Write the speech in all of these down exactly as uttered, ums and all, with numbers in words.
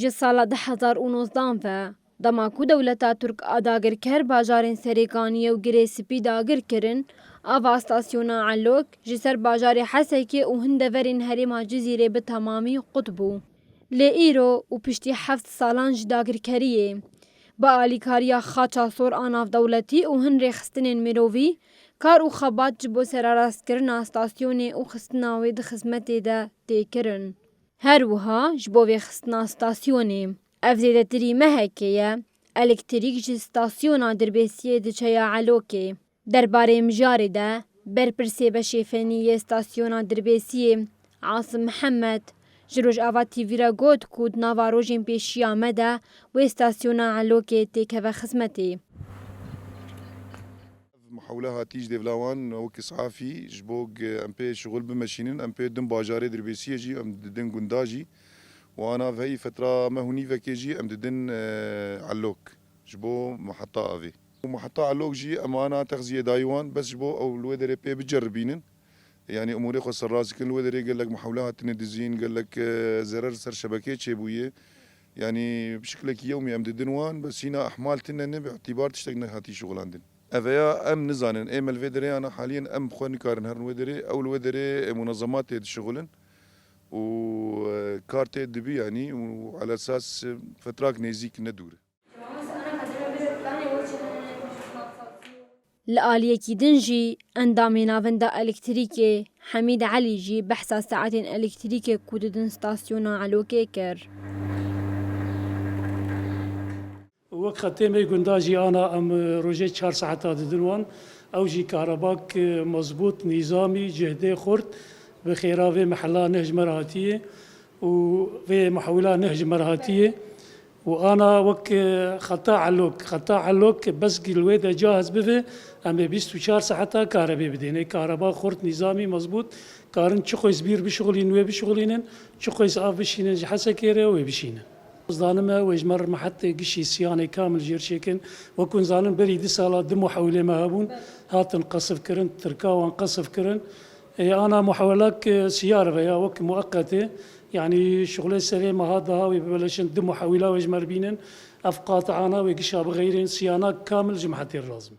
Ji sala du hezar û nozdan ve, dema ku dewleta Tirk a dagirker bajarên Serêkaniyê û Girê Spî dagir kirin, ava stasyona Elok ji ser bajarê Hesekê û hin deverên herêma Cizîrê bi temamî qut bû. Lê îro û piştî heft salan ji dagirkeriyê, bi alîkariya Xaça Sor a navdewletî û hin rêxistinên mirovî, kar û xebat ji bo serarastkirina stasyonê û xistina wê di xizmetê de tê kirin. Her wiha ji bo vêxistina stasyonê, ev zêdetirî mehekê ye, elektrîk ji stasyona Dirbêsiyê diçe ya Elokê. Derbarê mijarê de berpirsê beşê fenî yê stasyona Dirbêsiyê, Asim Mihemed, ji Rojava T V re got ku di nava rojên pêşiya me de wê stasyona Elokê têkeve xizmetê. Ev muhewle hatî ji dêvla wan wek îsafî ji bo ge-, em pê şixul bimeşînin, em pê din bajarê Dirbêsiyê jî, em di din gunda jî. Û ana veyî fetra meh û nîvekê jî em didin, e, Elok ji bo muheta avê. Û muheta Elok jî em ana texziyê dayî wan bes ji bo ew li wê derê pê biceribînin. Yanî umûrê xwe serrast dikin, li wê derê gelek muhewle hatine dizîn, gelek, e, zerer ser şebekeyê çêbûye. Yanî bi şiklekî yewmî em didin wan, bes hîna ihmal tine ne, bi îtîbar tiştek nehatî şixulandin. Eveya em nizanin, ê me li vê derê ana haliyên em bi xwe nikarin herin wê derê, ew li wê derê, e, munezematê dişixulin û, e, kar tê dibî yanî û elesas, e, fetrak nêzîk ne dûr e. Li aliyekî din jî endamê Navenda Elektrîkê Hemîd Elî jî behsa saetên elektrîkê ku didin stasyona Elokê kir. Wek xetê me gunda jî ana em rojê çar saeta didin wan. Ew jî karebak, e, mezbût, nîzamî, cihdê xurt bi xêra vê mehela neh ji me re hatiye û vê muhewila neh ji me re hatiye. Û ana wek, e, xeta Elok, xeta Elok bes li wê de cahiz bibe, em ê bîst û çar saeta karebê bidêne. Kareba xurt, nîzamî, mezbût, karin çi qeys bîr bişixulînin, wê bişixulînin, çi qeys av bişînin ji Hesekê re wê bişînin. Zanime wê ji me re mehetê gişî siyanê kamil jêr çêkin. Wekû zanin berî du sala du muhewilê me hebûn, hatin qesf kirin, Tirka wan qesf kirin. Ê, ana muhewelak, e, siyar ve ya wek mueqetê, yanî şixulê serê meha daha wê bibeleşin, du muhewila wê ji me re bînin, ev qatiana wê gişa bixeyrên, siyana kamil ji mehetê re lazim.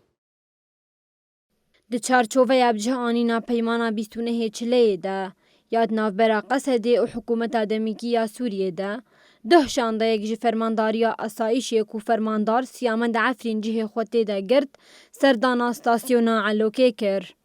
Di çarçoveya bi cih anîna peymana bîst û nehê Çileyê de ya di navbera Qesedê û hikûmeta demîkî ya Sûriyê de, duh şandeyek ji Fermandariya Asayîşê ku Fermandar Siyamend Efrîn cihê xwe tê de girt, serdana stasyona Elokê kir.